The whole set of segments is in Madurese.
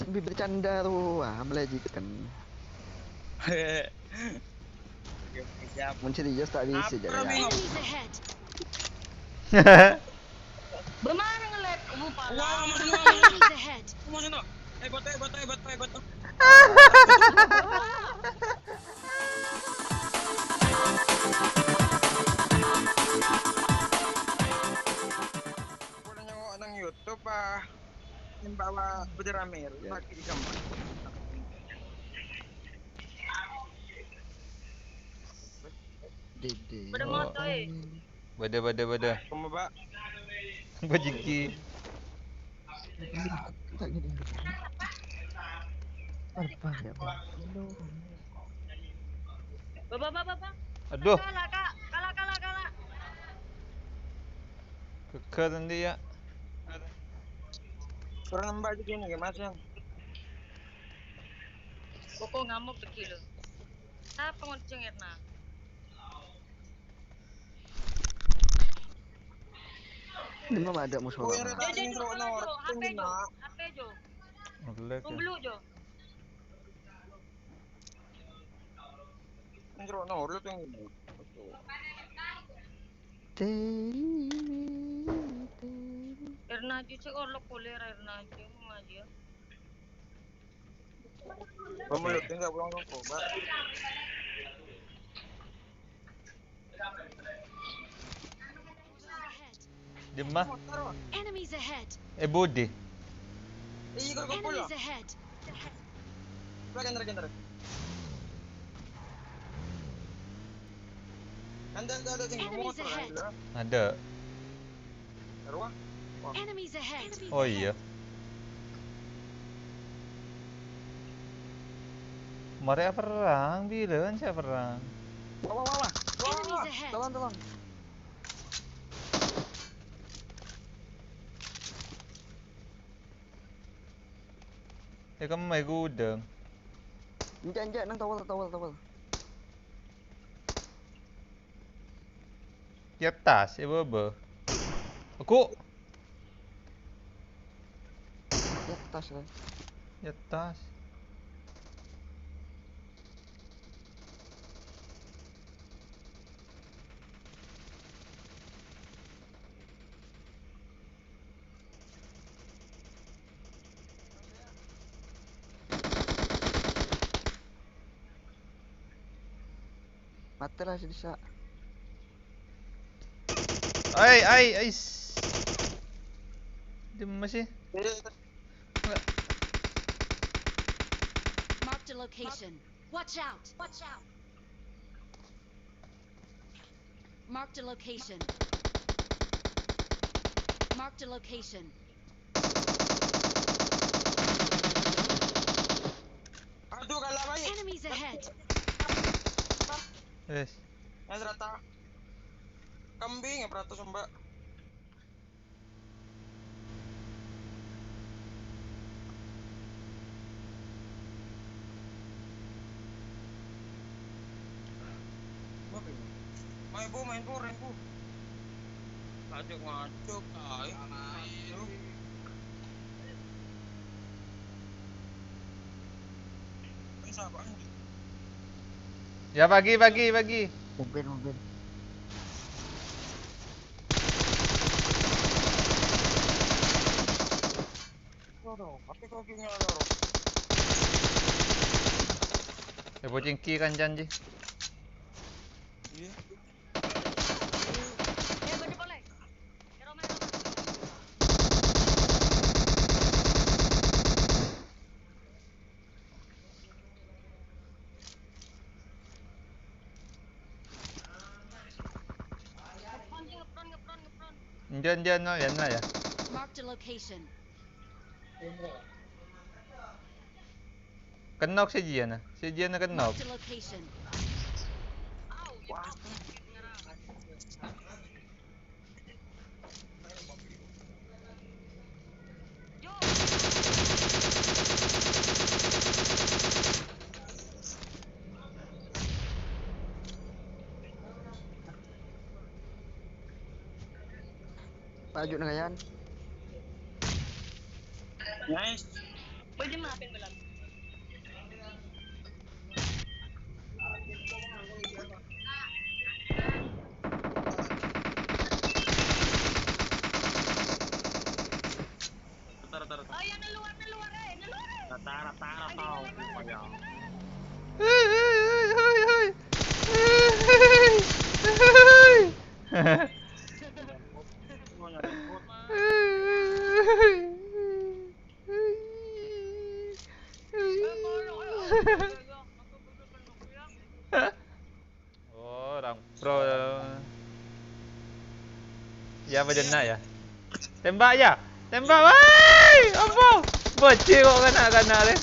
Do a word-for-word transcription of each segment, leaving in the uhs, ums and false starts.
Bibir canda tuh, ah, melejitkan. Oke, oke, siap. Mun serius tak bisa, apa, jangan. Enemies ahead. Bagaimana nge-lag? Wah, masuk, masuk. Enemies ahead. Masuk, masuk. Hebat, hebat, hebat, hebat. Pokoknya nang YouTube, ah. Yang bawa bendera merah, ya, lagi di kamar. Dede. Bâdâ moto, eh. Bâdâ, bâdâ, bâdâ. Kemma, Pak? Bajiki. Tak gini. Apa ya, Pak? Bapak, bapak, bapak. Aduh. Kalah, Kak. Kalah, kalah, kalah. Geger nanti ya. Kurang nembak di sini, Mas, yang. Koko ngamuk lagi, loh. Apa ngonceng, Erna? Ini mah ada musuh. Oh, yang apa? Rata Jo, Jo, ini Jo, seru, Jo, no. Jo. H P, Jo. Ngelag, ya. Pembelu, Jo. Ini seru, no, lu tuh yang ini. Teri, teri. Erna Jo cek orlok kulir, Erna Jo, ngaji ya. Pembelu, tinggal pulang rokok, Mbak. Dimma? Enemies ahead. Eh, budi. Iya, kok, kok, Enemies ahead. Lagi, lagi, lagi. Ada, ada, ada, sing Enemies motor, ahead. Ada. Ada. Wah. Wah. Enemies ahead. Oh, iya. Mari perang, bilang saya perang. Wah, wah, wah, wah. Wah, wah, wah. Enemies ahead. Tolong, tolong. Eh, kamu main gudang. Enjak, enjak, nang tower, tower, tower. Di atas, eh, baba. Aku. Di atas, kan? Di atas. Mati lah si bisa. Ai, ai, ai. Dimma sih? Enggak. Marked a location. Watch out! Watch out! Marked a location. Marked a location. Aduh, kalah, Pak. Enemies ahead. Wes. Yang serata. Kambing ya, peratus, Mbak. Main, Bu, main, Bu, main, Bu. Ngajak, ngajak, ayo. Main, Bu. Ini siapa, anjing? Ya, bagi, bagi, bagi. Mobil, mobil. Waduh, tapi kok gini ya, Ro? Eh, boceng ki kan janji. Iya. Eh, baju boleh. Roma, Roma. Ngeprong, ngeprong, ngeprong, ngeprong. Nja, nja, no, ya, no, ya. Marked a location. Kenok si Jiana, si Jiana kenok. Marked a location. Paju nang kayan. Nice. Bâjâ mapèn bâlâ. Rata, rata, rata. Oh, yang di luar, di luar, eh, di luar, eh. Rata, rata, rata. Ayo, oh, ayo, ayo, ayo. Hei, hei, hei, hei, hei. Hei, hei, hei. Oh, orang pro. Ya, apa jenna ya? Tembak ya? Tembak, woi! Apa? Bocil kok kena-kena deh.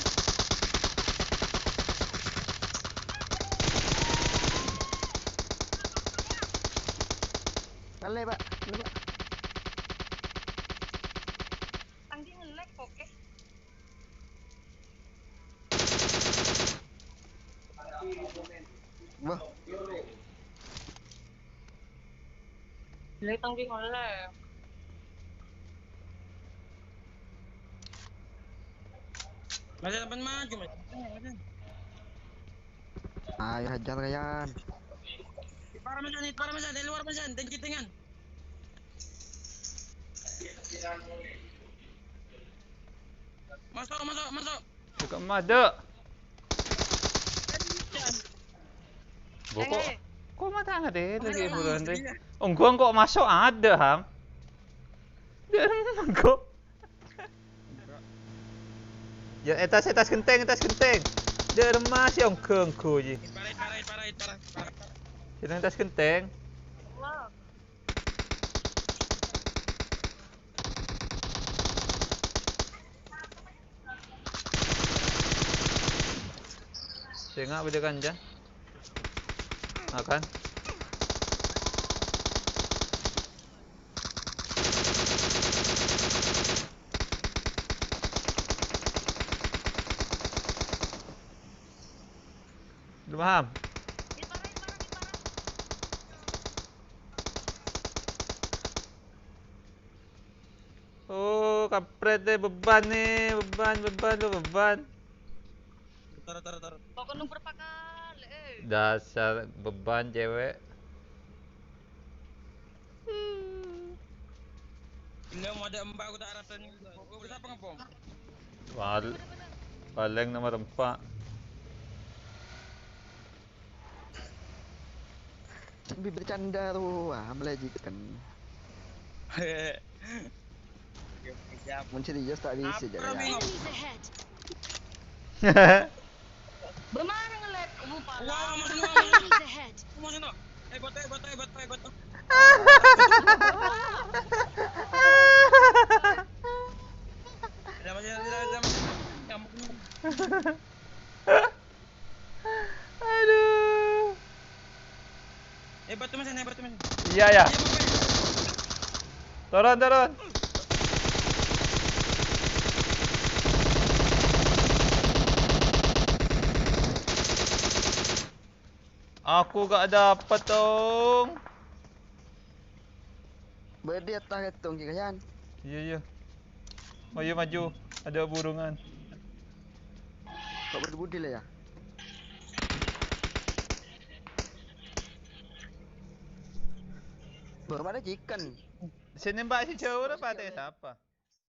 Kali, Pak. Ini, Pak. Tanggi nge-lag, oke. Wah. Ini tanggi nge-lag. Masih sampai maju, Mas. Ayo, hajar, Kayan. Para, Mas, ini, para, Mas, di luar, Mas, dan kitingan. Masuk, masuk, masuk. Buka maju. Bo, kok, kok mata ngadé lagi bulan deh? Enggak, kok masuk ada, Ham. Dia enggak. Ya, atas, atas genteng, atas genteng. Dia remah sih, enggak, enggak, ji. Parai, parai, parai, parai, parai. Sini atas genteng. Sènga' bâdâ kanca. Makan. Belum paham. Oh, kampret deh, beban nih, beban, beban, lu beban. Taruh, taruh, taruh. Pokoknya berapa kali, eh? Dasar beban cewek. Ini mau ada empat, aku tak harapkan. Oh, siapa ngepom? Pal-, paling nomor empat. Bi bercanda tuh, wah, melejitkan. Mun serius tak bisa, Jack, ya. Enemies ahead. Bemana nge-lag? Lupa. Wah, masuk, masuk. Enemies ahead. Masuk, no. Eh, bot, eh, bot, eh, bot, eh, bot. Ada masih, ada, ada masih. Kamu. Aduh. Eh, batu, Mas, ini batu, Mas. Iya, ya. Iya, Mas. Turun, turun. Aku gak dapat, dong. Berarti atas itu, Ki Kayan. Iya, iya. Ayo maju, ada burungan. Kok budi-budi lah ya? Baru ada chicken. Sini, Mbak, si jauh apa teh siapa?